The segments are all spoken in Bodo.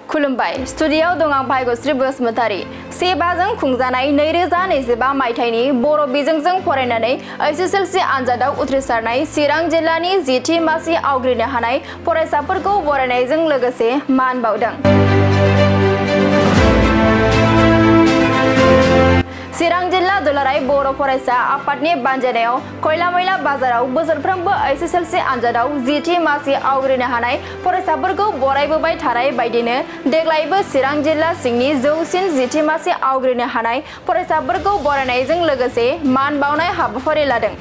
खुलुमबाय स्टुडियोआव दं आं भाग्यश्री बसुमतारी। सेबाजों खुंजानाय 2025 मायथाइनि बर' बिजोंजों फरायनानै एसएसएलसी आनजादाव उथ्रिसारनाय चिरां जिल्लानि 10थि मासि आवग्रिनो हानाय फरायसाफोरखौ बरायनायजों लोगोसे मान बावदों। चिरां जिल्ला दुलाराय बर' फरायसा आफादनि बानजायनायाव खयलामयला बाजाराव बोसोरफ्रोमबो एसएसएलसी आनजादाव 10थि मासि आवग्रिनो हानाय फरायसाफोरखौ बरायबोबाय थानाय बायदिनो देग्लायबो चिरां जिल्ला सिंनि जौसिन 10थि मासि आवग्रिनो हानाय फरायसाफोरखौ बरायनायजों लोगोसे मान बावनाय हाबाफारि लादों।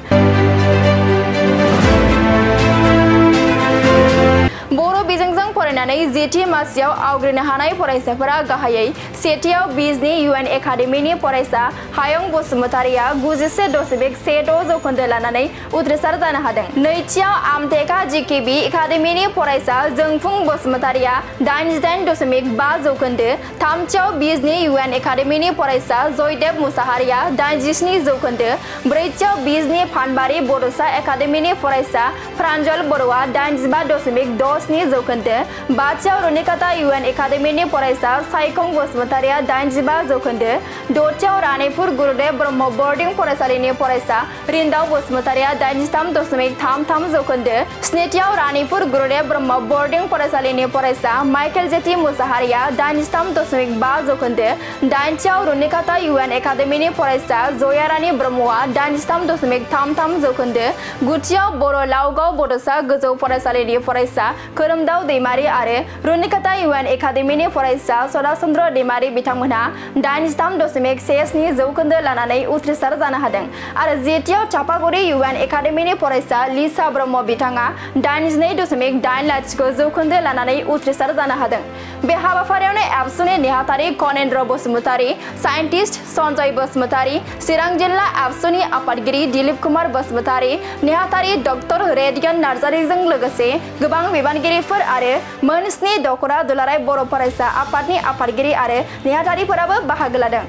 बर' बिजोंजों फरायनानै 10थि मासियाव आवग्रिनो हानाय फरायसाफोरा गाहायै सेथियाव बिजनि UN एकाडेमिनि फरायसा हायं बसुमतारिया 91.16 जौखोन्दो लानानै उथ्रिसार जानो हादों। नैथियाव आमटेका GKB एकाडेमिनि फरायसा जोंफुं बसुमतारिया 88.5 जौखोन्दो, थामथियाव बिजनि UN एकाडेमिनि फरायसा जयदेब मुसाहारिया 87 जौखोन्दो, ब्रैथियाव बिजनि फानबारि बड'सा एकाडेमिनि फरायसा प्रान्जल बर'आ 85.67 जौखोन्दो, बाथियाव रुनिकाटा UN एकाडेमिनि फरायसा सायखं बसुमतारिया 85 जौखोन्दो, दथियाव रानीपुर गुरुदेव ब्रह्म बोर्डिं फरायसालिनि फरायसा रिन्दाव बसुमतारिया 83.33 जौखोन्दो, स्निथियाव रानीपुर गुरुदेव ब्रह्म बोर्डिं फरायसालिनि फरायसा माइकेल जेटि मुसाहारिया 83.5 जौखोन्दो, दाइनथियाव रुनिकाटा UN एकाडेमिनि फरायसा जयारानी ब्रह्मआ 83.33 जौखोन्दो, गुथियाव बर' लावगाव बड'सा गोजौ फरायसालिनि फरायसा खोरोमदाव दैमारि आरो रुनिकाटा UN एकाडेमिनि फरायसा सदाचन्द्र दैमारि बिथांमोनहा 83.17 जौखोन्दो लानानै उथ्रिसार जानो हादों आरो जेथियाव चापागुरि UN एकाडेमिनि फरायसा लिसा ब्रह्म बिथाङा 82.80 जौखोन्दो लानानै उथ्रिसार जानो हादों। बे हाबाफारियावनो एबसुनि नेहाथारि कनेन्द्र बसुमतारी, साइन्टिस्ट सन्जय बसुमतारी, चिरां जिल्ला एबसुनि आफादगिरि दिलीप कुमार बसुमतारी, नेहाथारि डक्टर रेडियन नार्जारिजों लोगोसे गोबां बिबानगिरिफोर आरो मोन 7 दख'रा दुलाराय बर' फरायसा आफादनि आफादगिरि आरो नेहाथारिफोराबो बाहागो लादों।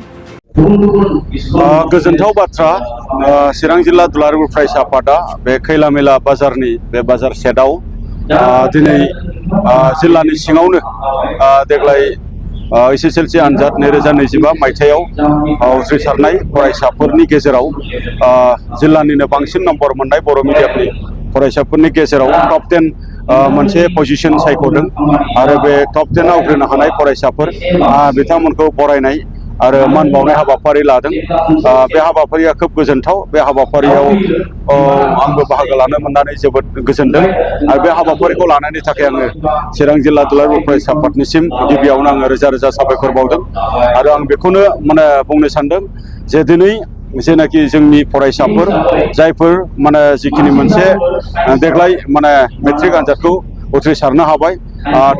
गोजोनथाव बाथ्रा चिरां जिल्ला दुलाराय बर' फरायसा आफादा बे खैलामैला बाजारनि बे बाजार सेटआव दिनै जिल्लानि सिङावनो देग्लाय एसएसएलसी आनजाद 2025 मायथाइयाव उथ्रिसारनाय फरायसाफोरनि गेजेराव जिल्लानिनो बांसिन नम्बर मोननाय बर' मिडियामनि फरायसाफोरनि गेजेराव टप 10 मोनसे पजिशन सायख'दों आरो बे टप 10 आवग्रिनो हानाय फरायसाफोर बिथांमोनखौ बरायनाय आरो मान बावनाय हाबाफारि लादों। बे हाबाफारिया खोब गोजोनथाव। बे हाबाफारियाव आंबो बाहागो लानो मोननानै जोबोद गोजोनदों आरो बे हाबाफारिखौ लानायनि थाखाय आङो चिरां जिल्ला दुलाराय बर' फरायसा आफादनिसिम गिबियावनो आङो रोजा रोजा साबायखर बावदों आरो आं बेखौनो बुंनो सानदों जे दिनै जेनाखि जोंनि फरायसाफोर जायफोर जिखिनि मोनसे देग्लाय मेट्रिक आनजादखौ उथ्रिसारनो हाबाय,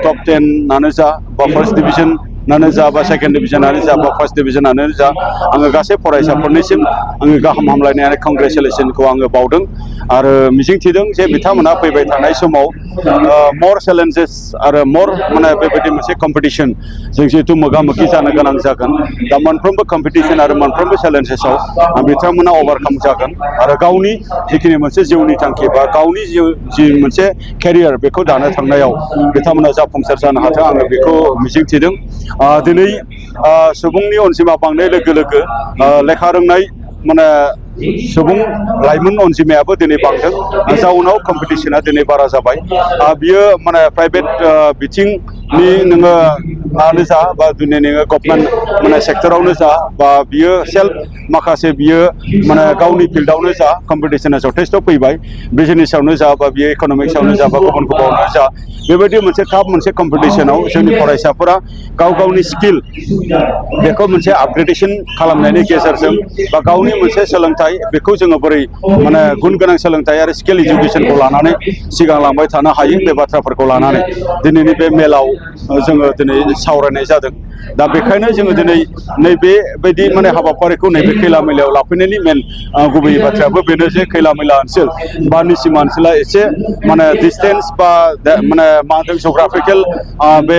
टप 10 जा बा फार्स्ट डिभिजन जा बा सेकेन्ड डिभिजनानो जा बा फार्स्ट डिभिजनानो जा, आङो गासै फरायसाफोरनिसिम आङो गाहाम हामलायनाय आरो कंग्रेचुलेसनखौ आङो बावदों आरो मिजिंथिदों जे बिथांमोना फैबाय थानाय समाव मर चेलेन्जेस आरो मर बेबायदि मोनसे कम्पिटिशन जों जिहेतु मोगा मोगि जानो गोनां जागोन। दा मोनफ्रोमबो कम्पिटिशन आरो मोनफ्रोमबो चेलेन्जेसआव बिथांमोना अभारकाम जागोन आरो गावनि जिखिनि मोनसे जिउनि थांखि बा गावनि जि मोनसे केरियार बेखौ दानो थांनायाव बिथांमोना जाफुंसार जानो हाथों, आङो बेखौ मिजिंथिदों। दिनै सुबुंनि अनजिमा बांनाय लोगो लोगो लेखा रोंनाय सुबुं लाइमोन अनजिमायाबो दिनै बांदों, जाउनाव कम्पिटिशना दिनै बारा जाबाय। बियो प्राइभेट बिथिंनि नोङो जा बा दिनै नोङो गभर्नमेन्ट सेक्टरावनो जा बा बियो सेल्फ माखासे बियो गावनि फिल्डआवनो जा कम्पिटिशना जथेस्थ' फैबाय, बिजनेसावनो जा बा बियो इक'नमिक्सआवनो जा बा गुबुन गुबुनावनो जा, बेबायदि मोनसे टाफ मोनसे कम्पिटिशनाव जोंनि फरायसाफोरा गाव गावनि स्किल बेखौ मोनसे आपग्रेडेशन खालामनायनि गेजेरजों बा गावनि मोनसे सोलोंथाइ बेखौ जोङो बोरै गुन गोनां सोलोंथाइ आरो स्किल इडुकेसनखौ लानानै सिगांलांबाय थानो हायो, बे बाथ्राफोरखौ लानानै दिनैनि बे मेलाव जोङो दिनै सावरायनाय जादों। दा बेखायनो जोङो दिनै नैबेबायदि हाबाफारिखौ नैबे खैलामैलायाव लाफैनायनि मेन गुबै बाथ्रायाबो बेनो जे खैलामैला ओनसोल बा निसिमा ओनसोला एसे डिसटेन्स बा जग्राफिकेल बे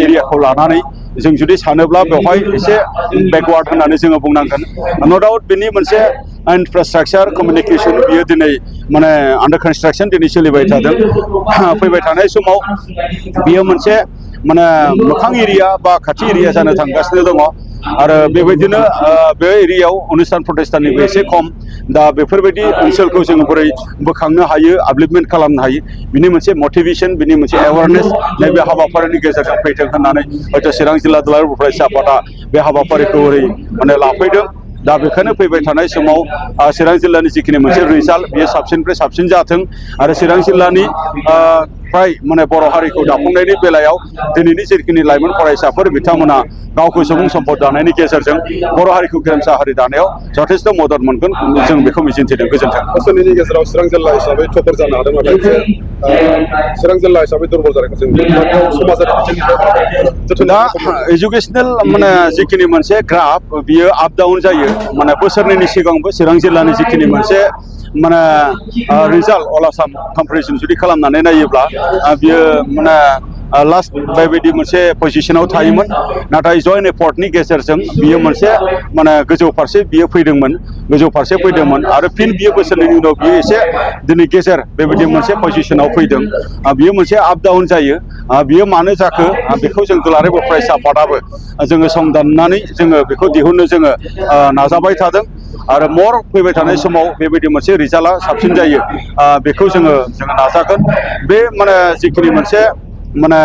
एरियाखौ लानानै जों जुदि सानोब्ला बेवहाय एसे बेकवार्ड होननानै जोङो बुंनांगोन नो डाउट बेनि मोनसे इनफ्रास्ट्राक्चार कमिउनिकेशन बियो दिनै माने आन्डार कनस्ट्राक्शन दिनै सोलिबाय थादों फैबाय थानाय समाव बियो मोनसे माने मोखां एरिया बा खाथि एरिया जानो थांगासिनो दङ आरो बेबायदिनो बे एरियायाव अनुस्थान प्रतिष्ठाननिबो एसे खम दा बेफोरबायदि ओनसोलखौ जोङो बोरै बोखांनो हायो आपलिफ्टमेन्ट खालामनो हायो बिनि मोनसे मटिभेशन बिनि मोनसे एवारनेस नैबे हाबाफारिनि गेजेरजों फैथों होननानै हयथ' चिरां जिल्ला दुलाराय बर' फरायसा आफादा बे हाबाफारिखौ ओरै माने लाफैदों दा बेखायनो फैबाय थानाय समाव चिरां जिल्लानि जिखिनि मोनसे रिजाल्ट बेयो साबसिननिफ्राय साबसिन जाथों आरो चिरां जिल्लानि फ्राय माने बर' हारिखौ दाफुंनायनि बेलायाव दिनैनि जिखिनि लाइमोन फरायसाफोर बिथांमोना गावखौ सुबुं सम्पद दानायनि गेजेरजों बर' हारिखौ गेरेमसा हारि दानायाव जथेस्थ' मदद मोनगोन जों बेखौ मिजिंथिदों गोजोन्थों बोसोरनि गेजेराव चिरां जिल्ला हिसाबै टपार जानो हादों नाथाय चिरां जिल्ला हिसाबै दुर्बल जानायखौ जों समाजारि बिथिंनिफ्राय दा एजुकेसनेल माने जिखिनि मोनसे ग्राफ बियो आप डाउन जायो माने बोसोरनैनि सिगांबो चिरां जिल्लानि जिखिनि मोनसे माने रिजाल्ट अल आसाम कम्पेरिजन जुदि खालामनानै नायोब्ला बियो माने लास्ट बेबायदि मोनसे पजिशनाव थायोमोन नाथाय जयेन्ट एफर्टनि गेजेरजों बियो मोनसे माने गोजौ फारसे बियो फैदोंमोन आरो फिन बियो बोसोरनैनि उनाव बियो एसे दिनै गेजेर बेबायदि मोनसे पजिशनाव फैदों बियो मोनसे आप डाउन जायो बियो मानो जाखो बेखौ जों दुलाराय बर' फरायसा आफादाबो जोङो संदाननानै जोङो बेखौ दिहुननो जोङो नाजाबाय थादों आरो मर फैबाय थानाय समाव बेबायदि मोनसे रिजाल्टआ साबसिन जायो बेखौ जोङो नाजागोन बे माने जिखिनि मोनसे माने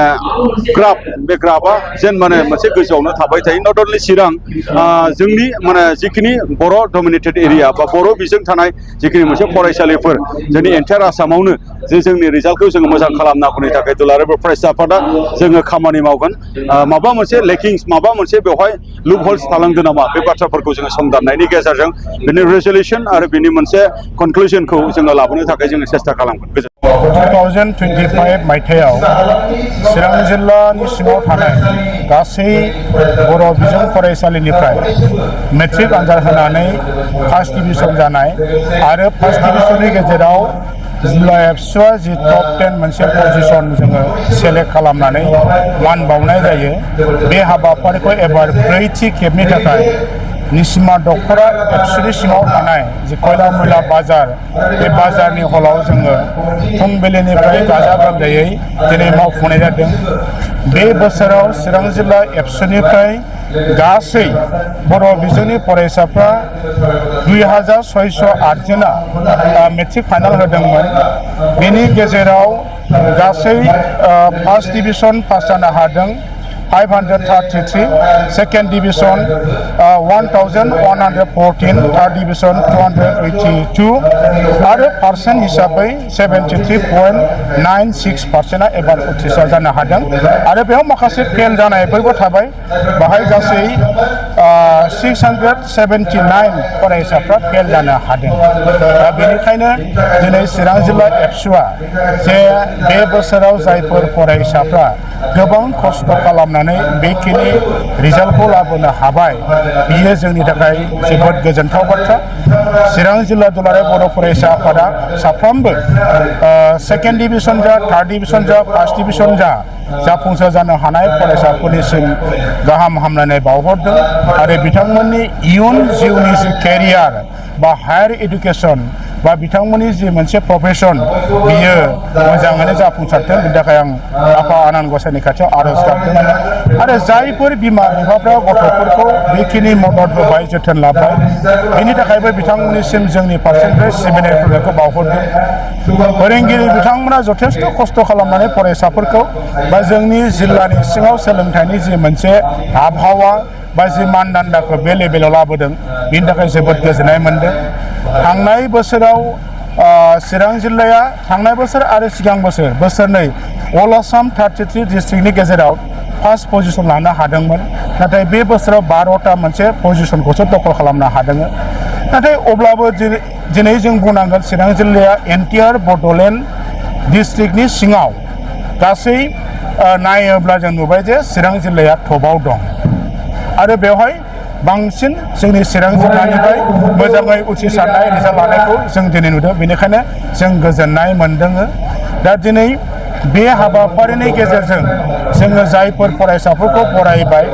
ग्राफ बे ग्राफआ जेन माने मोनसे गोजौआवनो थाबाय थायो नट अनलि चिरां जोंनि माने जिखिनि बर' डमिनेटेड एरिया बा बर' बिजों थानाय जिखिनि मोनसे फरायसालिफोर जोंनि एन्टायार आसामावनो जे जोंनि रिजाल्टखौ जोङो मोजां खालामनांगौनि थाखाय दुलाराय बर' फरायसा आफादा जोङो खामानि मावगोन माबा मोनसे लेकिंस माबा मोनसे बेवहाय लुप हल्स थालांदों नामा बे बाथ्राफोरखौ जोङो संदाननायनि गेजेरजों बिनि रेजलिउसन आरो बिनि मोनसे कनक्लुजनखौ जोङो लाबोनो थाखाय जोङो सेस्था खालामगोन 2025 मायथाइयाव चिरां जिल्लानि सिङाव थानाय गासै बर' बिजों फरायसालिनिफ्राय मेट्रिक आनजाद होनानै फार्स्ट डिभिजन जानाय आरो फार्स्ट डिभिजननि गेजेराव जिल्ला एबसुआ जि टप 10 मोनसे पजिशन जोङो सेलेक्ट खालामनानै मान बावनाय जायो बे हाबाफारिखौ एबार ब्रैथि खेबनि थाखाय निसिमा दखरा एबसुनि सिङाव थानाय जि खयला मैला बाजार बे बाजारनि हलाव जोङो फुंबिलिनिफ्राय गाजा गोमजायै दिनै मावफुंनाय जादों बे बोसोराव चिरां जिल्ला एबसुनिफ्राय गासै बर' बिजोंनि फरायसाफ्रा 2608 जना मेट्रिक फाइनाल होदोंमोन बेनि गेजेराव गासै फार्स्ट डिभिजन पास जानो हादों 533, second division 1114, third division 282 आरो पार्सेन्ट हिसाबै 73.96% एबार उथ्रिसार जानो हादों आरो बेयाव माखासे फेल जानायफोरबो थाबाय बाहाय गासै 679 फरायसाफ्रा फेल जानो हादों दा बेनिखायनो दिनै चिरां जिल्ला एबसुआ जे बे बोसोराव जायफोर फरायसाफ्रा गोबां खस्थ' खालामनानै बेखिनि रिजाल्टखौ लाबोनो हाबाय बियो जोंनि थाखाय जोबोद गोजोनथाव बाथ्रा चिरां जिल्ला दुलाराय बर' फरायसा आफादा साफ्रोमबो सेकेन्ड डिभिजन जा थार्ड डिभिजन जा फार्स्ट डिभिजन जा जाफुंसार जानो हानाय फरायसाफोरनिसिम गाहाम हामलायनाय बावहरदों आरो बिथांमोननि इयुन जिउनि जि केरियार बा हायार एडुकेसन बा बिथांमोननि जि मोनसे प्रफेसन बियो मोजाङैनो जाफुंसारथों बिनि थाखाय आं आफा आनान गसाइनि खाथियाव आर'ज गाबदों आरो जायफोर बिमा बिफाफ्रा गथ'फोरखौ बेखिनि मदद होबाय जोथोन लाबाय बिनि थाखायबो बिथांमोननिसिम जोंनि फारसेनिफ्राय सिबिनायफोरखौ बावहरदों फोरोंगिरि बिथांमोना जथेस्थ' खस्थ' खालामनानै फरायसाफोरखौ बा जोंनि जिल्लानि सिङाव सोलोंथाइनि जि मोनसे आबहावा बा जि मानदान्दाखौ बे लेभेलाव लाबोदों बिनि थाखाय जोबोद गोजोननाय मोनदों थांनाय बोसोराव चिरां जिल्लाया थांनाय बोसोर आरो सिगां बोसोरनै अल आसाम 33 डिस्ट्रिक्टनि गेजेराव फार्स्ट पजिशन लानो हादोंमोन नाथाय बे बोसोराव 12टा मोनसे पजिशनखौसो दखल खालामनो हादों नाथाय अब्लाबो दिनै जों बुंनांगोन चिरां जिल्लाया एन्टायार बड'लेण्ड डिस्ट्रिक्टनि सिङाव गासै नायोब्ला जों नुबाय जे चिरां जिल्लाया टपआव दं आरो बेवहाय बांसिन जोंनि चिरां जिल्लानिफ्राय मोजाङै उथ्रिसारनाय रिजाल्ट लानायखौ जों दिनै नुदों बेनिखायनो जों गोजोननाय मोनदों दा दिनै बे हाबाफारिनि गेजेरजों जोङो जायफोर फरायसाफोरखौ बरायबाय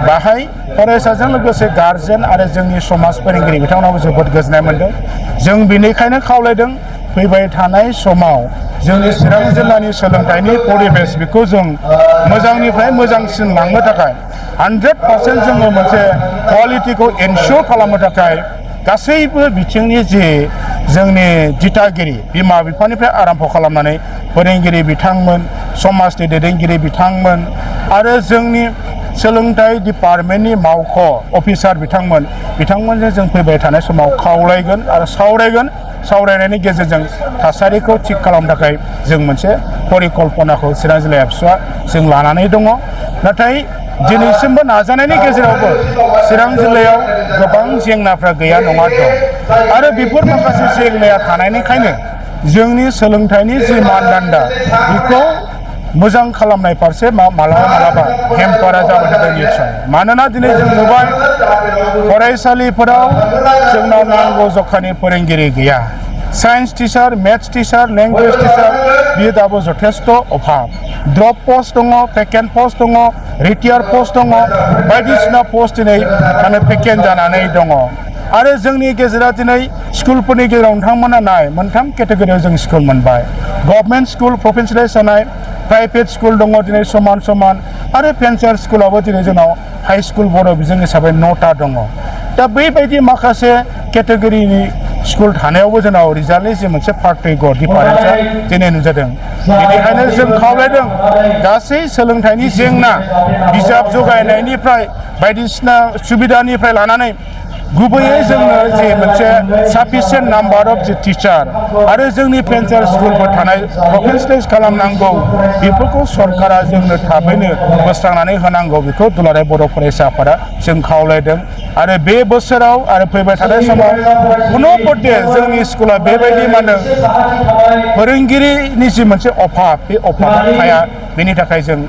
बाहाय फरायसाजों लोगोसे गार्जेन आरो जोंनि समाज फोरोंगिरि बिथांमोनाबो जोबोद गोजोननाय मोनदों। जों बेनिखायनो खावलायदों फैबाय थानाय समाव जोंनि चिरां जिल्लानि सोलोंथाइनि परिबेस बेखौ जों मोजांनिफ्राय मोजांसिन लांनो थाखाय 100% जोङो मोनसे क्वालिटिखौ एनश्योर खालामनो थाखाय गासैबो बिथिंनि जे जोंनि दिथागिरि बिमा बिफानिफ्राय आरम्भ खालामनानै फोरोंगिरि बिथांमोन समाजनि दैदेनगिरि बिथांमोन आरो जोंनि सोलोंथाइ डिपार्टमेन्टनि मावख' अफिसार बिथांमोनजों जों फैबाय थानाय समाव खावलायगोन आरो सावरायगोन। सावरायनायनि गेजेरजों थासारिखौ थिग खालामनो थाखाय जों मोनसे परिकल्पनाखौ चिरां जिल्ला एबसुआ जों लानानै दङ। नाथाय दिनैसिमबो नाजानायनि गेजेरावबो चिरां जिल्लायाव गोबां जेंनाफ्रा गैया नङा दं आरो बेफोर माखासे जेंनाया थानायनिखायनो जोंनि सोलोंथाइनि जि मानदान्दा बेखौ मोजां खालामनाय फारसे मालाबा हेम्पारा जाबाय थादों निस्सय। मानोना दिनै जों नुबाय फरायसालिफोराव जोंनाव नांगौ जखानि फोरोंगिरि गैया। Science teacher, maths teacher, language teacher बियो दाबो जथेस्थ' अभाब। ड्रप पस्ट दङ, भेकेन्ट पस्ट दङ, रिटायार पस्ट दङ, बायदिसिना पस्ट दिनै माने भेकेन्ट जानानै दङ। आरो जोंनि गेजेराव दिनै स्कुलफोरनि गेजेराव नोंथांमोना नाय मोनथाम केटेगरियाव जों स्कुल मोनबाय। गभर्नमेन्ट स्कुल प्रभिन्सियेलाइज जानाय, प्राइभेट स्कुल दङ दिनै समान समान आरो भेन्सार स्कुलावबो दिनै जोंनाव हाई स्कुल बर' बिजों हिसाबै 9टा दङ। दा बेबायदि माखासे केटेगरिनि स्कुल थानायावबो जोंनाव रिजाल्टनि जि मोनसे पार्थक्य डिफारेन्सआ दिनै नुजादों। बेनिखायनो जों खावलायदों गासै सोलोंथाइनि जेंना बिजाब जगायनायनिफ्राय बायदिसिना सुबिदानिफ्राय लानानै गुबैयै जोंनो जे मोनसे sufficient number of G teacher आरो जोंनि भेन्सार स्कुलफोर थानाय प्रभिन्सियेलाइज खालामनांगौ बेफोरखौ सरकारा जोंनो थाबैनो बोस्रांनानै होनांगौ बेखौ दुलाराय बर' फरायसा आफादा जों खावलायदों। आरो बे बोसोराव आरो फैबाय थानाय समाव पुनःपदे जोंनि स्कुला बेबायदि माने फोरोंगिरिनि जि मोनसे अभाब बे अभाबा थाया बेनि थाखाय जों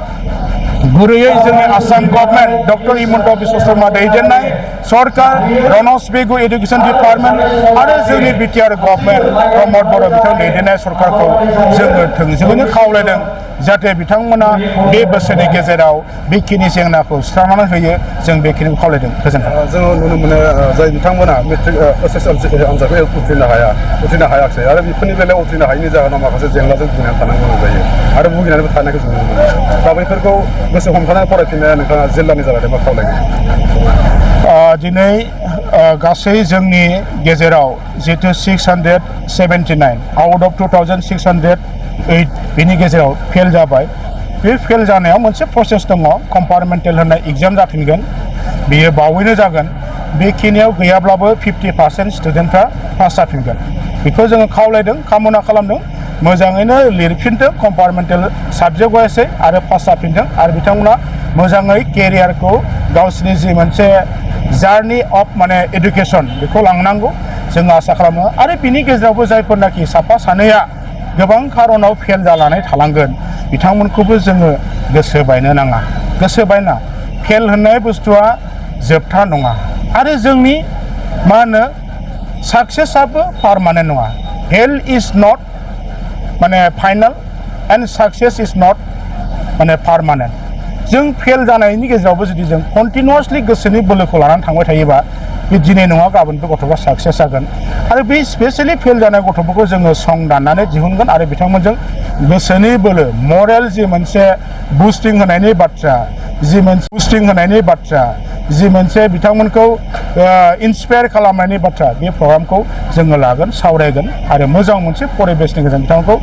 गुरैयै जोंनि आसाम गभर्नमेन्ट डक्टर हिमन्त बिश्व शर्मा दैदेननाय सरकार, रनज पेगु एडुकेशन डिपार्टमेन्ट आरो जोंनि बिटिआर गभर्नमेन्ट प्रमद बर' बिथां दैदेननाय सरकारखौ जोङो थोंजोङैनो खावलायदों जाहाथे बिथांमोना बे बोसोरनि गेजेराव बेखिनि जेंनाखौ सुस्रांनानै होयो जों बेखिनिखौ खावलायदों। गोजोन्थों। जोङो नुनो मोनो जाय बिथांमोना मेट्रिक एसएसएलसि आनजादखौ उथ्रिनो हायाखिसै आरो बेफोरनि बेलायाव उथ्रिनो हायैनि जाहोनाव माखासे जेंनाजों भुगिनानै थानांगौ गोनां जायो आरो भुगिनानैबो थानायखौ जों नुनो मोनो। दा बैफोरखौ गोसो हमथानानै फरायफिननाया नोंथाङा जिल्लानि जाबाय मा खावलायगोन? दिनै गासै जोंनि गेजेराव जितु 679 आउट अफ 2608 बेनि गेजेराव फेल जाबाय। बे फेल जानायाव मोनसे प्रसेस दङ, कम्पार्टमेन्टेल होननाय एग्जाम जाफिनगोन, बेयो बावैनो जागोन। बेखिनियाव गैयाब्लाबो 50% स्टुडेन्टफ्रा पास जाफिनगोन। बेखौ जोङो खावलायदों, कामना खालामदों मोजाङैनो लिरफिनदों कम्पार्टमेन्टेल साबजेक्ट वाइसै आरो पास जाफिनदों आरो बिथांमोना मोजाङै केरियारखौ गावसिनि जि मोनसे जार्नि अफ माने एडुकेसन बेखौ लांनांगौ जों आसा खालामो। आरो बिनि गेजेरावबो जायफोरनाखि साफा सानैया गोबां खारनाव फेल जानानै थालांगोन बिथांमोनखौबो जोङो गोसो बायनो नाङा। गोसो बायना फेल होननाय बुस्थुआ जोबथा नङा आरो जोंनि मा होनो साक्सेसआबो पारमानेन्ट नङा। फेल इज नट माने final and success is not माने पारमानेन्ट। जों फेल जानायनि गेजेरावबो जुदि जों कन्टिनिउसलि गोसोनि बोलोखौ लानानै थांबाय थायोबा बे दिनै नङा गाबोनबो गथ'फ्रा साक्सेस जागोन। आरो बे स्पेसियेलि फेल जानाय गथ'फोरखौ जोङो सं दाननानै दिहुनगोन आरो बिथांमोनजों गोसोनि बोलो मरेल जि मोनसे बुस्टिं होनायनि बाथ्रा, जि मोनसे बिथांमोनखौ इन्सपायार खालामनायनि बाथ्रा बे प्रग्रामखौ जोङो लागोन, सावरायगोन आरो मोजां मोनसे परिबेसनि गेजेरजों बिथांमोनखौ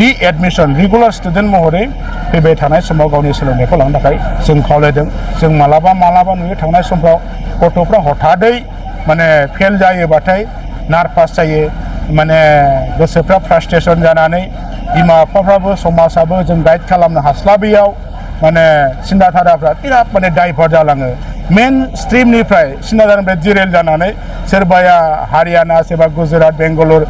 रिएडमिसन रेगुलार स्टुडेन्ट महरै फैबाय थानाय समाव गावनि सोलोंथाइखौ लानो थाखाय जों खावलायदों। जों मालाबा नुयो थांनाय समफ्राव गथ'फ्रा हथादै माने फेल जायोबाथाय नार्भास जायो, माने गोसोफ्रा फ्रास्ट्रेसन जानानै बिमा बिफाफ्राबो समाजाबो जों गाइड खालामनो हास्लाबैयाव माने सिन्थाधाराफ्रा बिराद माने डाइभार्ट जालाङो। मेन स्ट्रिमनिफ्राय सिन्थाधारानिफ्राय डिरेल जानानै सोरबाया हारियाना, सोरबा गुजरात, बेंगालुरु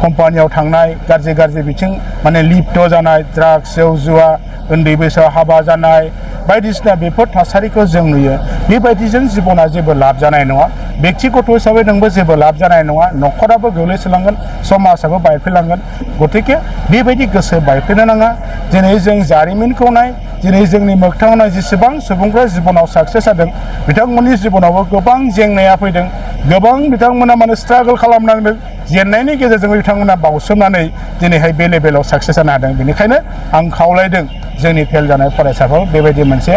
कम्पानियाव थांनाय, गाज्रि बिथिं माने लिप्त जानाय, ड्राग्स, जौ जुवा, उन्दै बैसोआव हाबा जानाय, बायदिसिना बेफोर थासारिखौ जों नुयो बेबायदिजों जिबना जेबो लाब जानाय नङा बेक्तिगत हिसाबै नोंबो जेबो लाब जानाय नङा न'खराबो गोग्लैसोलांगोन समाजाबो बायफ्लेलांगोन गतिके बेबायदि गोसो बायफ्लेनो नाङा दिनै जों जारिमिनखौ नाय दिनै जोंनि मोगथाङाव नाय जेसेबां सुबुंफ्रा जिबनाव साक्सेस जादों बिथांमोननि जिबनावबो गोबां जेंनाया फैदों गोबां बिथांमोना माने स्ट्रागल खालामनानै जेननायनि गेजेरजों बिथांमोना बावसोमनानै दिनैहाय बे लेभेलाव साक्सेस जानो हादों बेनिखायनो आं खावलायदों जोंनि फेल जानाय फरायसाफोर बेबायदि मोनसे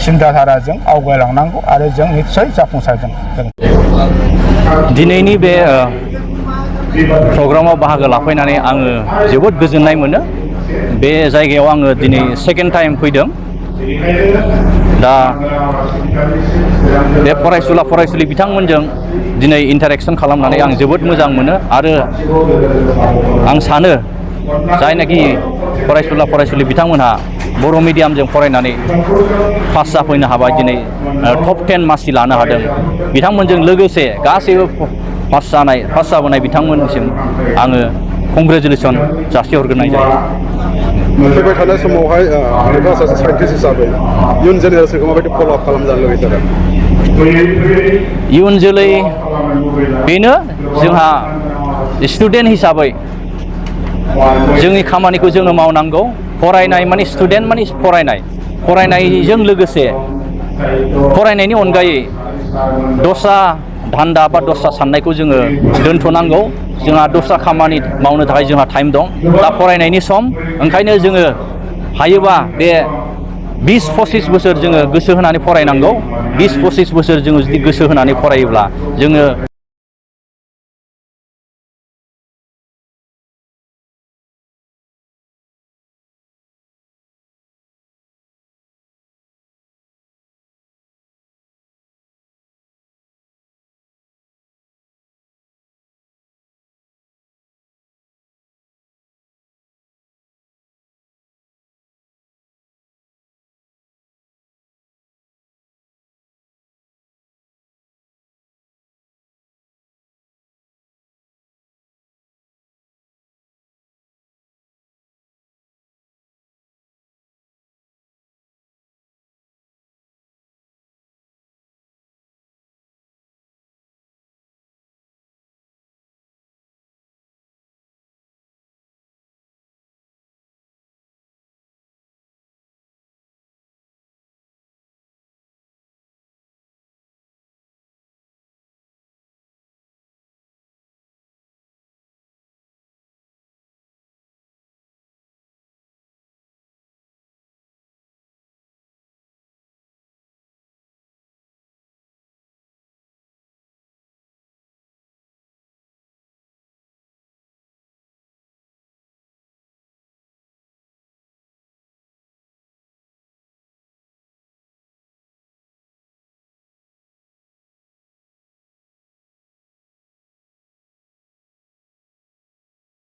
सिन्थाधाराजों आवगायलांनांगौ आरो जों निस्सय जाफुंसारगोन दिनैनि बे प्रग्रामाव बाहागो लाफैनानै आङो जोबोद गोजोननाय मोनो बे जायगायाव आङो दिनै सेकेन्ड टाइम फैदों दा बे फरायसुला फरायसुलि बिथांमोनजों दिनै इन्टारेक्सन खालामनानै आं जोबोद मोजां मोनो आरो आं सानो जायनाखि फरायसुला फरायसुलि बिथांमोनहा बर' मिडियामजों फरायनानै पास जाफैनो हाबाय दिनै टप 10 मासि लानो हादों बिथांमोनजों लोगोसे गासैबो पास जाबोनाय बिथांमोननिसिम आङो कंग्रेचुलेसन जासिहरग्रोनाय जायो फैबाय थानाय समावहाय नोंथाङा सासे साइन्टिस्ट हिसाबै इयुन जेनेरेसनखौ माबायदि फल' आप खालामजानो लुबैदों इयुन जोलै बेनो जोंहा स्टुडेन्ट हिसाबै जोंनि खामानिखौ जोङो मावनांगौ फरायनाय माने स्टुडेन्ट माने फरायनायजों लोगोसे फरायनायनि अनगायै दस्रा धान्दा बा दस्रा साननायखौ जोङो दोनथ'नांगौ जोंहा दस्रा खामानि मावनो थाखाय जोंहा टाइम दं दा फरायनायनि सम ओंखायनो जोङो हायोबा बे 20-25 बोसोर जोङो गोसो होनानै फरायनांगौ 20-25 बोसोर जोङो जुदि गोसो होनानै फरायोब्ला जोङो